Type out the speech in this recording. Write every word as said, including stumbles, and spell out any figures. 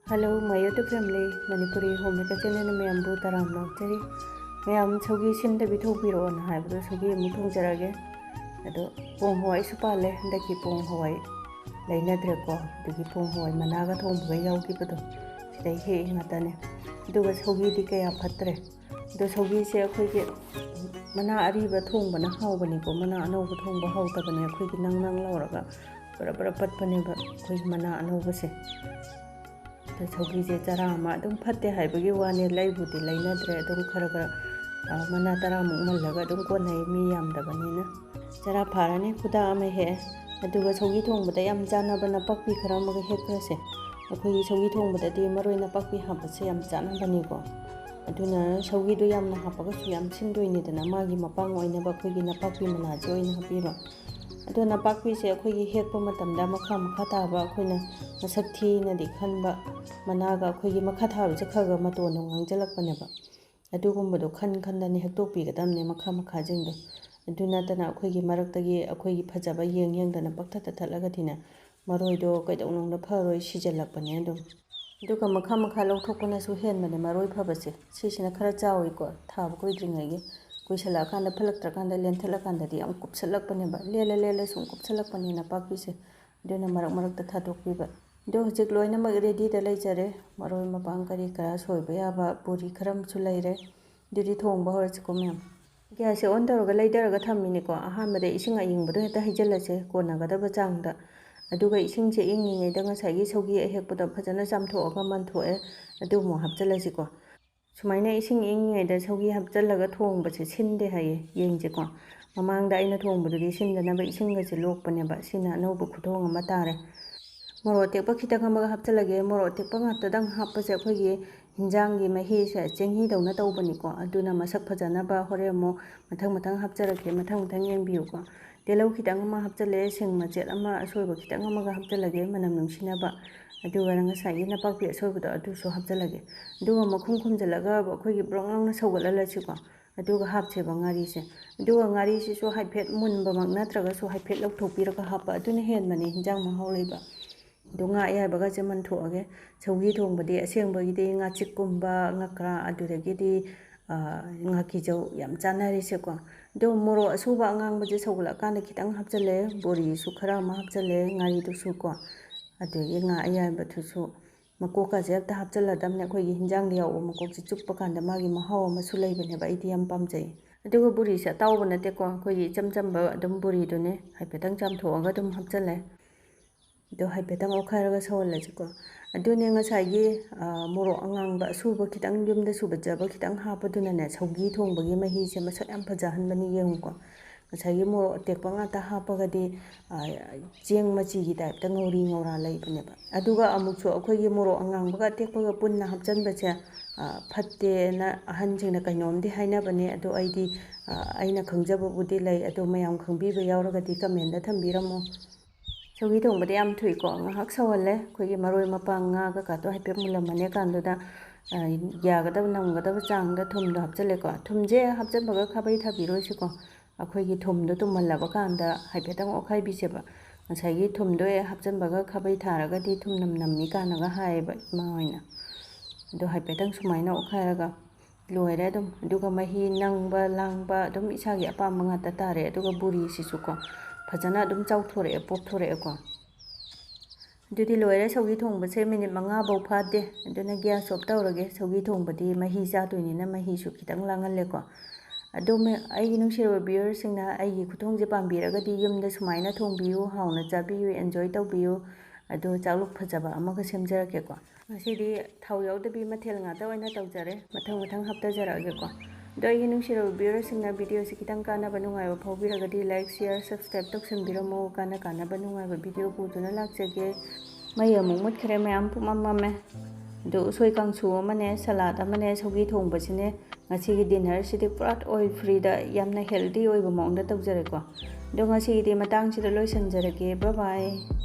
Hello, my YouTube family, Manipuri Homemaker channel ꯅ ꯃꯌꯥꯝꯕꯨ ꯇꯔꯥꯝꯅ ꯑꯣꯛꯆꯔꯤ꯫ ꯃꯌꯥꯝ ꯁꯧꯒꯤ ꯁꯤꯟꯗꯕꯤ ꯊꯣꯡꯕꯤꯔꯛꯑꯣꯅ ꯍꯥꯏꯕꯗꯣ ꯁꯧꯒꯤ ꯑꯃꯨꯛ ꯊꯣꯡꯖꯔꯒꯦ꯫ ꯑꯗꯣ ꯄꯣꯡ ꯍꯋꯥꯏꯁꯨ ꯄꯥꯜꯂꯦ꯫ ꯍꯟꯗꯛꯀꯤ ꯄꯣꯡ ꯍꯋꯥꯏ ꯂꯩꯅꯗ꯭ꯔꯦꯀꯣ꯫ ꯑꯗꯨꯒꯤ ꯄꯣꯡ ꯍꯋꯥꯏ ꯃꯅꯥꯒ ꯊꯣꯡꯕꯒ ꯌꯥꯎꯈꯤꯕꯗꯣ ꯁꯤꯗꯩ ꯍꯦꯛꯏ ꯉꯥꯛꯇꯅꯦ꯫ ꯑꯗꯨꯒ ꯁꯧꯒꯤꯗꯤ ꯀꯌꯥ ꯐꯠꯇ꯭ꯔꯦ꯫ ꯑꯗꯣ ꯁꯧꯒꯤꯁꯦ ꯑꯩꯈꯣꯏꯒꯤ ꯃꯅꯥ ꯑꯔꯤꯕ ꯊꯣꯡꯕꯅ ꯍꯥꯎꯕꯅꯤꯀꯣ꯫ ꯃꯅꯥ ꯑꯅꯧꯕ ꯊꯣꯡꯕ ꯍꯥꯎꯇꯕꯅꯦ꯫ ꯑꯩꯈꯣꯏꯒꯤ ꯅꯪ ꯅꯪ ꯂꯥꯎꯔꯒ ꯕꯔ ꯕꯔ ꯄꯠꯄꯅꯦꯕ ꯑꯩꯈꯣꯏꯒꯤ ꯃꯅꯥ ꯑꯅꯧꯕꯁꯦ꯫ ꯑꯗꯣ ꯁꯧꯒꯤꯁꯦ ꯆꯔꯥ ꯑꯃ ꯑꯗꯨꯝ ꯐꯠꯇꯦ ꯍꯥꯏꯕꯒꯤ ꯋꯥꯅꯦ, ꯂꯩꯕꯨꯗꯤ ꯂꯩꯅꯗ꯭ꯔꯦ꯫ ꯑꯗꯨꯝ ꯈꯔ ꯈꯔ, ꯑ, ꯃꯅꯥ ꯇꯔꯥꯃꯨꯛ ꯃꯜꯂꯒ ꯑꯗꯨꯝ ꯀꯣꯟꯅꯩ, ꯃꯤ ꯌꯥꯝꯗꯕꯅꯤꯅ꯫ ꯆꯔꯥ ꯐꯥꯔꯅꯤ, ꯈꯨꯗꯥ ꯑꯃ ꯍꯦꯛꯑꯦ꯫ ꯑꯗꯨꯒ ꯁꯧꯒꯤ ꯊꯣꯡꯕꯗ ꯌꯥꯝ ꯆꯥꯅꯕ ꯅꯄꯥꯛꯄꯤ ꯈꯔ ꯑꯃꯒ ꯍꯦꯛꯈ꯭ꯔꯁꯦ꯫ ꯑꯩꯈꯣꯏꯒꯤ ꯁꯧꯒꯤ ꯊꯣꯡꯕꯗꯗꯤ ꯃꯔꯣꯏ ꯅꯄꯥꯛꯄꯤ ꯍꯥꯞꯄꯁꯦ ꯌꯥꯝ ꯆꯥꯅꯕꯅꯤꯀꯣ꯫ ꯑꯗꯨꯅ ꯁꯧꯒꯤꯗꯣ ꯌꯥꯝꯅ ꯍꯥꯞꯄꯒꯁꯨ ꯌꯥꯝ ꯁꯤꯟꯗꯣꯏꯅꯤꯗꯅ, ꯃꯥꯒꯤ ꯃꯄꯥꯡ ꯑꯣꯏꯅꯕ ꯑꯩꯈꯣꯏꯒꯤ ꯅꯄꯥꯛꯄꯤ ꯃꯅꯥꯁꯦ ꯑꯣꯏꯅ ꯍꯥꯞꯄꯤꯕ꯫ ꯑꯗꯣ ꯅꯄꯥꯛꯄꯤꯁꯦ ꯑꯩꯈꯣꯏꯒꯤ ꯍꯦꯛꯄ ꯃꯇꯝꯗ ꯃꯈꯥ ꯃꯈꯥ ꯇꯥꯕ ꯑꯩꯈꯣꯏꯅ ꯃꯁꯛ ꯊꯤꯅꯗꯤ ꯈꯟꯕ ꯃꯅꯥꯒ ꯑꯩꯈꯣꯏꯒꯤ ꯃꯈꯥ ꯊꯥꯕꯁꯦ ꯈꯔ ꯈꯔ ꯃꯇꯣꯟꯗ ꯉꯥꯡꯁꯤꯜꯂꯛꯄꯅꯦꯕ꯫ ꯑꯗꯨꯒꯨꯝꯕꯗꯣ ꯈꯟ ꯈꯟꯗꯅ ꯍꯦꯛꯇꯣꯛꯄꯤꯒꯗꯕꯅꯦ ꯃꯈꯥ ꯃꯈꯥꯁꯤꯡꯗꯣ꯫ ꯑꯗꯨ ꯅꯠꯇꯅ ꯑꯩꯈꯣꯏꯒꯤ ꯃꯔꯛꯇꯒꯤ ꯑꯩꯈꯣꯏꯒꯤ ꯐꯖꯕ ꯌꯦꯡ ꯌꯦꯡꯗꯅ ꯄꯪꯊꯠꯇ ꯊꯠꯂꯒꯗꯤꯅꯦ, ꯃꯔꯣꯏꯗꯣ ꯀꯩꯗꯧꯅꯨꯡꯗ ꯐꯔꯣꯏ, ꯁꯤꯖꯤꯜꯂꯛꯄꯅꯦ ꯑꯗꯨꯝ꯫ ꯑꯗꯨꯒ ꯃꯈꯥ ꯃꯈꯥ ꯂꯧꯊꯣꯛꯄꯅꯁꯨ ꯍꯦꯟꯕꯅꯦ ꯃꯔꯣꯏ ꯐꯕꯁꯦ꯫ ꯁꯤꯁꯤꯅ ꯈꯔ ꯆꯥꯎꯋꯤꯀꯣ, ꯊꯥꯕ ꯀꯨꯏꯗ꯭ꯔꯤꯉꯩꯒꯤ꯫ ꯀꯨꯏꯁꯜꯂꯛꯑꯀꯥꯟꯗ, ꯐꯠꯂꯛꯇ꯭ꯔꯀꯥꯟꯗ, ꯂꯦꯟꯊꯠꯂꯀꯥꯟꯗꯗꯤ ꯌꯥꯝ ꯀꯨꯞꯁꯜꯂꯛꯄꯅꯦꯕ꯫ ꯂꯦꯜꯂ ꯂꯦꯜꯂ ꯁꯨꯝ ꯀꯨꯞꯁꯜꯂꯛꯄꯅꯦ ꯅꯄꯥꯛꯄꯤꯁꯦ꯫ ꯑꯗꯨꯅ ꯃꯔꯛ ꯃꯔꯛꯇ ꯊꯥꯗꯣꯛꯄꯤꯕ꯫ ꯑꯗꯣ ꯍꯧꯖꯤꯛ ꯂꯣꯏꯅꯃꯛ ꯔꯦꯗꯤꯗ ꯂꯩꯖꯔꯦ꯫ ꯃꯔꯣꯏ ꯃꯄꯥꯡ ꯀꯔꯤ ꯀꯔꯥ ꯁꯣꯏꯕ ꯌꯥꯕ ꯕꯣꯔꯤ ꯈꯔ ꯑꯃꯁꯨ ꯂꯩꯔꯦ꯫ ꯑꯗꯨꯗꯤ ꯊꯣꯡꯕ ꯍꯧꯔꯁꯤꯀꯣ ꯃꯌꯥꯝ꯫ ꯒ꯭ꯌꯥꯁꯁꯦ ꯑꯣꯟ ꯇꯧꯔꯒ ꯂꯩꯊꯔꯒ ꯊꯝꯃꯤꯅꯤꯀꯣ꯫ ꯑꯍꯥꯟꯕꯗ ꯏꯁꯤꯡ ꯑꯏꯪꯕꯗꯣ ꯍꯦꯛꯇ ꯍꯩꯖꯤꯜꯂꯁꯦ ꯀꯣꯟꯅꯒꯗꯕ ꯆꯥꯡꯗ꯫ ꯑꯗꯨꯒ ꯏꯁꯤꯡꯁꯦ ꯏꯪꯉꯤꯉꯩꯗ ꯉꯁꯥꯏꯒꯤ ꯁꯧꯒꯤ ꯑꯍꯦꯛꯄꯗꯣ ꯐꯖꯅ ꯆꯥꯝꯊꯣꯛꯑꯒ ꯃꯟꯊꯣꯛꯑꯦ, ꯑꯗꯨ ꯑꯃꯨꯛ ꯍꯥꯞꯆꯤꯜꯂꯁꯤꯀꯣ꯫ ꯁꯨꯃꯥꯏꯅ ꯏꯁꯤꯡ ꯏꯪꯉꯤꯉꯩꯗ ꯁꯧꯒꯤ ꯍꯥꯞꯆꯤꯜꯂꯒ ꯊꯣꯡꯕꯁꯦ ꯁꯤꯟꯗꯦ ꯍꯥꯏꯌꯦ꯫ ꯌꯦꯡꯁꯤꯀꯣ, ꯃꯃꯥꯡꯗ ꯑꯩꯅ ꯊꯣꯡꯕꯗꯨꯗꯤ ꯁꯤꯟꯗꯅꯕ ꯏꯁꯤꯡꯒꯁꯦ ꯂꯣꯛꯄꯅꯦꯕ꯫ ꯁꯤꯅ ꯑꯅꯧꯕ ꯈꯨꯊꯣꯡ ꯑꯃ ꯇꯥꯔꯦ꯫ ꯃꯣꯔꯣꯛ ꯑꯇꯦꯛꯄ ꯈꯤꯇꯪ ꯑꯃꯒ ꯍꯥꯞꯆꯤꯜꯂꯒꯦ꯫ ꯃꯣꯔꯣꯛ ꯑꯇꯦꯛꯄ ꯉꯥꯛꯇꯗꯪ ꯍꯥꯞꯄꯁꯦ ꯑꯩꯈꯣꯏꯒꯤ ꯍꯤꯟꯖꯥꯡꯒꯤ ꯃꯍꯤꯁꯦ ꯆꯦꯡꯍꯤꯗꯧꯅ ꯇꯧꯕꯅꯤꯀꯣ꯫ ꯑꯗꯨꯅ ꯃꯁꯛ ꯐꯖꯅꯕ ꯍꯣꯔꯦꯟ ꯑꯃꯨꯛ ꯃꯊꯪ ꯃꯊꯪ ꯍꯥꯞꯆꯔꯛꯀꯦ꯫ ꯃꯊꯪ ꯃꯊꯪ ꯌꯦꯡꯕꯤꯌꯨꯀꯣ꯫ ꯇꯤꯜꯍꯧ ꯈꯤꯇꯪ ꯑꯃ ꯍꯥꯞꯆꯤꯜꯂꯦ, ꯁꯤꯡ ꯃꯆꯦꯠ ꯑꯃ ꯑꯁꯣꯏꯕ ꯈꯤꯇꯪ ꯑꯃꯒ ꯍꯥꯞꯆꯤꯜꯂꯒꯦ ꯃꯅꯝ ꯅꯨꯡꯁꯤꯅꯕ꯫ ꯑꯗꯨꯒ ꯉꯁꯥꯏꯒꯤ ꯅꯄꯥꯛꯄꯤ ꯑꯁꯣꯏꯕꯗꯣ ꯑꯗꯨꯁꯨ ꯍꯥꯞꯆꯤꯜꯂꯒꯦ꯫ ꯑꯗꯨꯒ ꯃꯈꯨꯝ ꯈꯨꯝꯖꯤꯜꯂꯒ ꯑꯩꯈꯣꯏꯒꯤ ꯕ꯭ꯔꯣꯡ ꯂꯥꯎꯅ ꯁꯧꯒꯠꯍꯜꯂꯁꯤꯀꯣ꯫ ꯑꯗꯨꯒ ꯍꯥꯞꯁꯦꯕ ꯉꯥꯔꯤꯁꯦ꯫ ꯑꯗꯨꯒ ꯉꯥꯔꯤꯁꯤꯁꯨ ꯍꯥꯏꯐꯦꯠ ꯃꯨꯟꯕꯃꯛ ꯅꯠꯇ꯭ꯔꯒꯁꯨ ꯍꯥꯏꯐꯦꯠ ꯂꯧꯊꯣꯛꯄꯤꯔꯒ ꯍꯥꯞꯄ, ꯑꯗꯨꯅ ꯍꯦꯟꯕꯅꯦ ꯍꯤꯟꯖꯥꯡ ꯃꯍꯥꯎ ꯂꯩꯕ꯫ ꯑꯗꯣ ꯉꯥ ꯑꯌꯥꯏꯕꯒꯁꯦ ꯃꯟꯊꯣꯛꯑꯒꯦ꯫ ꯁꯧꯒꯤ ꯊꯣꯡꯕꯗꯤ ꯑꯁꯦꯡꯕꯒꯤꯗꯤ ꯉꯥꯆꯤꯛꯀꯨꯝꯕ, ꯉꯀ꯭ꯔꯥ, ꯑꯗꯨꯗꯒꯤꯗꯤ, ꯑ, ꯉꯥꯀꯤꯖꯧ ꯌꯥꯝ ꯆꯥꯅꯔꯤꯁꯦꯀꯣ꯫ ꯑꯗꯣ ꯃꯣꯔꯣꯛ ꯑꯁꯨꯕ ꯑꯉꯥꯡꯕꯁꯦ ꯁꯧꯒꯠꯂꯛꯑꯀꯥꯟꯗ ꯈꯤꯇꯪ ꯍꯥꯞꯆꯜꯂꯦ, ꯕꯣꯔꯤꯁꯨ ꯈꯔ ꯑꯃ ꯍꯥꯞꯆꯜꯂꯦ, ꯉꯥꯔꯤꯗꯨꯁꯨꯀꯣ, ꯑꯗꯒꯤ ꯉꯥ ꯑꯌꯥꯏꯕꯗꯨꯁꯨ꯫ ꯃꯀꯣꯛꯀꯁꯦ ꯑꯝꯇ ꯍꯥꯞꯆꯜꯂꯗꯕꯅꯦ, ꯑꯩꯈꯣꯏꯒꯤ ꯍꯤꯟꯖꯥꯡꯗ ꯌꯥꯎꯕ ꯃꯀꯣꯛꯁꯦ ꯆꯨꯞꯄ ꯀꯥꯟꯗ ꯃꯥꯒꯤ ꯃꯍꯥꯎ ꯑꯃꯁꯨ ꯂꯩꯕꯅꯦꯕ, ꯑꯩꯗꯤ ꯌꯥꯝ ꯄꯥꯝꯖꯩ꯫ ꯑꯗꯨꯒ ꯕꯣꯔꯤꯁꯦ ꯑꯇꯥꯎꯕ ꯅꯠꯇꯦꯀꯣ, ꯑꯩꯈꯣꯏꯒꯤ ꯏꯆꯝ ꯆꯝꯕ ꯑꯗꯨꯝ ꯕꯣꯔꯤꯗꯨꯅꯦ, ꯍꯥꯏꯐꯦꯠꯇꯪ ꯆꯥꯝꯊꯣꯛꯑꯒ ꯑꯗꯨꯝ ꯍꯥꯞꯆꯜꯂꯦ꯫ ꯑꯗꯣ ꯍꯥꯏꯐꯦꯠꯇꯪ ꯑꯣꯠꯈꯥꯏꯔꯒ ꯁꯧꯍꯜꯂꯁꯤꯀꯣ꯫ ꯑꯗꯨꯅꯦ ꯉꯁꯥꯏꯒꯤ, ꯑ, ꯃꯣꯔꯣꯛ ꯑꯉꯥꯡꯕ ꯑꯁꯨꯕ ꯈꯤꯇꯪ ꯌꯨꯝꯗ ꯁꯨꯕꯖꯕ ꯈꯤꯇꯪ ꯍꯥꯞꯄꯗꯨꯅꯅꯦ, ꯁꯧꯒꯤ ꯊꯣꯡꯕꯒꯤ ꯃꯍꯤꯁꯦ ꯃꯁꯛ ꯌꯥꯝ ꯐꯖꯍꯟꯕꯅꯤ, ꯌꯦꯡꯉꯨꯀꯣ꯫ ꯉꯁꯥꯏꯒꯤ ꯃꯣꯔꯣꯛ ꯑꯇꯦꯛꯄ ꯉꯥꯛꯇ ꯍꯥꯞꯄꯒꯗꯤ, ꯑ, ꯆꯦꯡ ꯃꯆꯤꯒꯤ ꯇꯥꯏꯞꯇ ꯉꯧꯔꯤ ꯉꯧꯔꯥ ꯂꯩꯕꯅꯦꯕ꯫ ꯑꯗꯨꯒ ꯑꯃꯨꯛꯁꯨ ꯑꯩꯈꯣꯏꯒꯤ ꯃꯣꯔꯣꯛ ꯑꯉꯥꯡꯕꯒ ꯑꯇꯦꯛꯄꯒ ꯄꯨꯟꯅ ꯍꯥꯞꯆꯟꯕꯁꯦ, ꯑ, ꯐꯠꯇꯦꯅ ꯑꯍꯟꯁꯤꯡꯅ ꯀꯩꯅꯣꯝꯗꯤ ꯍꯥꯏꯅꯕꯅꯦ, ꯑꯗꯣ ꯑꯩꯗꯤ, ꯑ, ꯑꯩꯅ ꯈꯪꯖꯕꯕꯨꯗꯤ ꯂꯩ, ꯑꯗꯣ ꯃꯌꯥꯝ ꯈꯪꯕꯤꯕ ꯌꯥꯎꯔꯒꯗꯤ comment ꯊꯝꯕꯤꯔꯝꯃꯣ꯫ ꯁꯧꯒꯤ ꯊꯣꯡꯕꯗꯤ ꯌꯥꯝ ꯊꯨꯏꯀꯣ, ꯉꯥꯏꯍꯥꯛ ꯁꯧꯍꯜꯂꯦ꯫ ꯑꯩꯈꯣꯏꯒꯤ ꯃꯔꯣꯏ ꯃꯄꯥꯡ, ꯉꯥ ꯀꯩꯀꯥꯗꯣ ꯍꯥꯏꯐꯦꯠ ꯃꯨꯜꯂꯝꯃꯅꯤ ꯀꯥꯟꯗꯨꯗ, ꯑ, ꯌꯥꯒꯗꯕ ꯅꯝꯒꯗꯕ ꯆꯥꯡꯗ ꯊꯨꯝꯗꯣ ꯍꯥꯞꯆꯜꯂꯦꯀꯣ꯫ ꯊꯨꯝꯁꯦ ꯍꯥꯞꯆꯟꯕꯒ ꯈꯥꯕꯩ ꯊꯥꯕꯤꯔꯣꯏꯁꯤꯀꯣ, ꯑꯩꯈꯣꯏꯒꯤ ꯊꯨꯝꯗꯣ ꯇꯨꯝꯍꯜꯂꯕ ꯀꯥꯟꯗ ꯍꯥꯏꯐꯦꯠꯇꯪ ꯑꯣꯠꯈꯥꯏꯕꯤꯁꯦꯕ꯫ ꯉꯁꯥꯏꯒꯤ ꯊꯨꯝꯗꯣ ꯍꯦꯛ ꯍꯥꯞꯆꯟꯕꯒ ꯈꯥꯕꯩ ꯊꯥꯔꯒꯗꯤ ꯊꯨꯝ ꯅꯝ ꯅꯝꯃꯤ ꯀꯥꯏꯅꯒ ꯍꯥꯏꯌꯦꯕ ꯏꯃꯥ ꯍꯣꯏꯅ꯫ ꯑꯗꯣ ꯍꯥꯏꯐꯦꯠꯇꯪ ꯁꯨꯃꯥꯏꯅ ꯑꯣꯠꯈꯥꯏꯔꯒ ꯂꯣꯏꯔꯦ ꯑꯗꯨꯝ꯫ ꯑꯗꯨꯒ ꯃꯍꯤ ꯅꯪꯕ ꯂꯥꯡꯕ ꯑꯗꯨꯝ ꯏꯁꯥꯒꯤ ꯑꯄꯥꯝꯕ ꯉꯥꯛꯇ ꯇꯥꯔꯦ꯫ ꯑꯗꯨꯒ ꯕꯣꯔꯤꯁꯤꯁꯨꯀꯣ, ꯐꯖꯅ ꯑꯗꯨꯝ ꯆꯥꯎꯊꯣꯔꯛꯑꯦ, ꯄꯣꯞꯊꯣꯔꯛꯑꯦꯀꯣ꯫ ꯑꯗꯨꯗꯤ ꯂꯣꯏꯔꯦ ꯁꯧꯒꯤ ꯊꯣꯡꯕꯁꯦ, ꯃꯤꯅꯤꯠ ꯃꯉꯥ ꯐꯥꯎ ꯐꯥꯗꯦ꯫ ꯑꯗꯨꯅ gas off ꯇꯧꯔꯒꯦ꯫ ꯁꯧꯒꯤ ꯊꯣꯡꯕꯗꯤ ꯃꯍꯤ ꯆꯥꯗꯣꯏꯅꯤꯅ ꯃꯍꯤꯁꯨ ꯈꯤꯇꯪ ꯂꯥꯡꯍꯜꯂꯦꯀꯣ꯫ ꯑꯗꯣ ꯃ-, ꯑꯩꯒꯤ ꯅꯨꯡꯁꯤꯔꯕ viewerꯁꯤꯡꯅ ꯑꯩꯒꯤ ꯈꯨꯊꯣꯡꯁꯦ ꯄꯥꯝꯕꯤꯔꯒꯗꯤ ꯌꯨꯝꯗ ꯁꯨꯃꯥꯏꯅ ꯊꯣꯡꯕꯤꯌꯨ, ꯍꯥꯎꯅ ꯆꯥꯕꯤꯌꯨ, enjoy ꯇꯧꯕꯤꯌꯨ꯫ ꯑꯗꯣ ꯆꯥꯛꯂꯨꯛ ꯐꯖꯕ ꯑꯃꯒ ꯁꯦꯝꯖꯔꯛꯀꯦꯀꯣ꯫ ꯉꯁꯤꯗꯤ ꯊꯥꯎ ꯌꯥꯎꯗꯕꯤ ꯃꯊꯦꯜ ꯉꯥꯛꯇ ꯑꯣꯏꯅ ꯇꯧꯖꯔꯦ꯫ ꯃꯊꯪ ꯃꯊꯪ ꯍꯥꯞꯇꯖꯔꯛꯑꯒꯦꯀꯣ꯫ ꯑꯗꯣ ꯑꯩꯒꯤ ꯅꯨꯡꯁꯤꯔꯕ viewerꯁꯤꯡꯅ videoꯁꯤ ꯈꯤꯇꯪ ꯀꯥꯟꯅꯕ ꯅꯨꯡꯉꯥꯏꯕ ꯐꯥꯎꯕꯤꯔꯒꯗꯤ like, share, subscribe ꯇꯧꯁꯟꯕꯤꯔꯝꯃꯣ꯫ ꯀꯥꯟꯅ ꯀꯥꯟꯅꯕ ꯅꯨꯡꯉꯥꯏꯕ video ꯄꯨꯗꯨꯅ ꯂꯥꯛꯆꯒꯦ꯫ ꯃꯩ ꯑꯃꯨꯛ ꯃꯨꯠꯈ꯭ꯔꯦ, ꯃꯌꯥꯝ ꯄꯨꯝꯃꯝ ꯃꯝꯃꯦ꯫ ꯑꯗꯣ ꯎꯁꯣꯏ ꯀꯥꯡꯁꯨ ꯑꯃꯅꯦ, salad ꯑꯃꯅꯦ, ꯁꯧꯒꯤ ꯊꯣꯡꯕꯁꯤꯅꯦ꯫ ꯉꯁꯤꯒꯤ dinnerꯁꯤꯗꯤ ꯄꯨꯔꯥ oil freeꯗ ꯌꯥꯝꯅ healthy ꯑꯣꯏꯕ ꯃꯑꯣꯡꯗ ꯇꯧꯖꯔꯦꯀꯣ꯫ ꯑꯗꯣ ꯉꯁꯤꯒꯤꯗꯤ ꯃꯇꯥꯡꯁꯤꯗ ꯂꯣꯏꯁꯤꯟꯖꯔꯒꯦ꯫ Bye bye꯫